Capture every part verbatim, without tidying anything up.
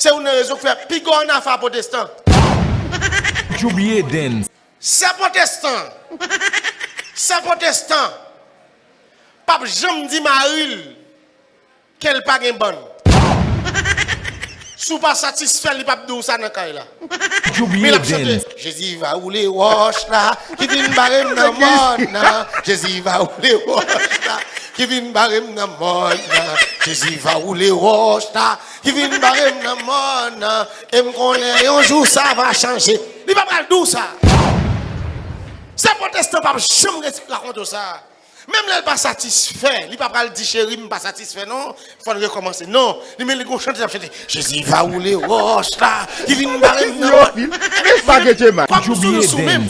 Se youn nan rezon k fè pi gwo annafa pwotestan. Djoubye Dance. Sè pwotestan, sè pwotestan p ap janm di mari l ke l pa gen bann. Si w pa satisfè l, li p ap di w sa nan kay la. Men l ap chante, Jezi va woule wòch la ki vin bare m nan mòn nan. Jezi va woule wòch la ki vin bare m nan mòn nan. Jezi va woule wòch la ki vin bare m nan mòn nan. E m konnen yon jou sa va chanje. Li pa pral di w sa. Sè pwotestan p ap janm rakonte w sa. Menm lè l pa satisfè, li pa pral di cheri m pa satisfè non, fò n rekòmanse. Non, li men li gon chante l ap chante, Jezi va woule wòch la ki vin bare m nan wòch. Kòm m sou menm,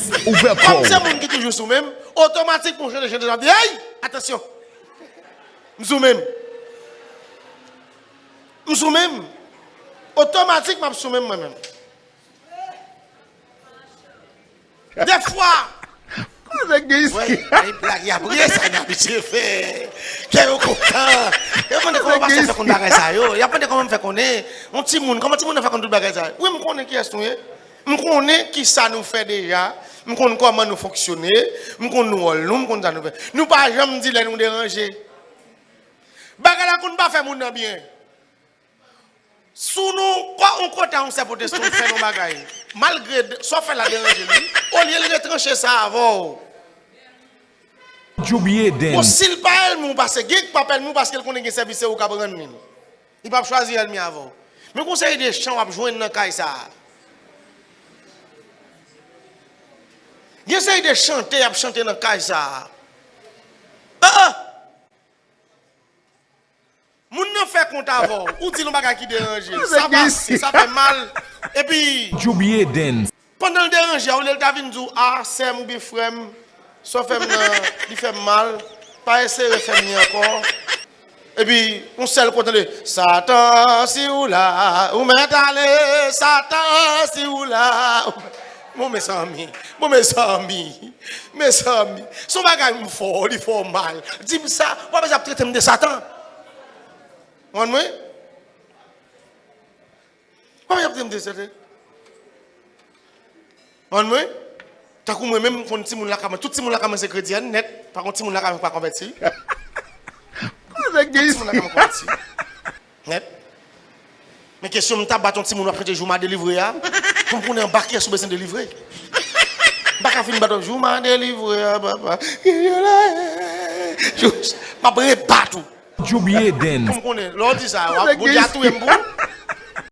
kòm se moun ki toujou sou menm, otomatik m chante chante l ap di, hey, atansyon. M sou menm. M sou menm. Otomatik m ap sou menm mwen menm. Defwa. Koze gen isi. Ay blag y ap riye sa n abitye fè. Kè yo kontan. Yo mande kòman pastè fè konn bagay sa yo. Y ap mande kòman m fè konnen. Yon timoun, kòman timoun nan fè konn tout bagay sa yo. Wi, m konnen kiyès nou ye. M konnen kisa nou fè deja. M konn kòman nou fonksyone. M konn wòl nou, m konn sa nou fè. Nou pa janm di lè nou deranje. Bagay la konn pa fè moun nan byen. Si w nan yon kote a yon sè pwotestan fè yon bagay, malgre sa w fè la deranje l wi, olye l retranche sa avè w. Djoubye Dance. Bon, si l pa ènmi w pase, gen k p ap ènmi w paske l konnen gen sèvis se ou k ap rann li. Li p ap chwazi ènmi avè w. Men gon seri de chan w ap jwenn nan kay sa a. Gen seri de chante y ap chante nan kay sa a. Ah! Moun nan fè kont avè w, ou di l yon bagay ki deranje l, sa pase, sa fè mal, epi. Djoubye Dance. Pandan l deranje a, olye l ta vin di w, a, sè m oubyen frè m, sa w fè m nan, li fè m mal, pa eseye fè m li ankò. Epi, yon sèl kou w tande, Satan, si w la, ou mèt ale, Satan, si w la. Bon, mezanmi, bon, mezanmi. Mezanmi, se yon bagay m fè w, li fè w mal. Di m sa, w pa bezwen ap trete m de Satan. Konprann mwen? W pa bezwen ap trete m de Satan. Konprann mwen? Tankou mwen menm, m konn timoun lakay mwen, tout timoun lakay mwen se kretyen nèt, pa konn timoun lakay mwen k pa konvèti. Tout timoun lakay mwen konvèti. Nèt. Men kesyon m ta bat yon timoun w ap chante Jou m a delivre a, pou m konnen anba kiyès ou bezwen delivre. M pa ka fin bat w Jou m a delivre a, papa. Jou, m ap rebat ou. Djoubye Dance. Pou m konnen, lè w di sa, w ap, Bondye a touye m pou ou?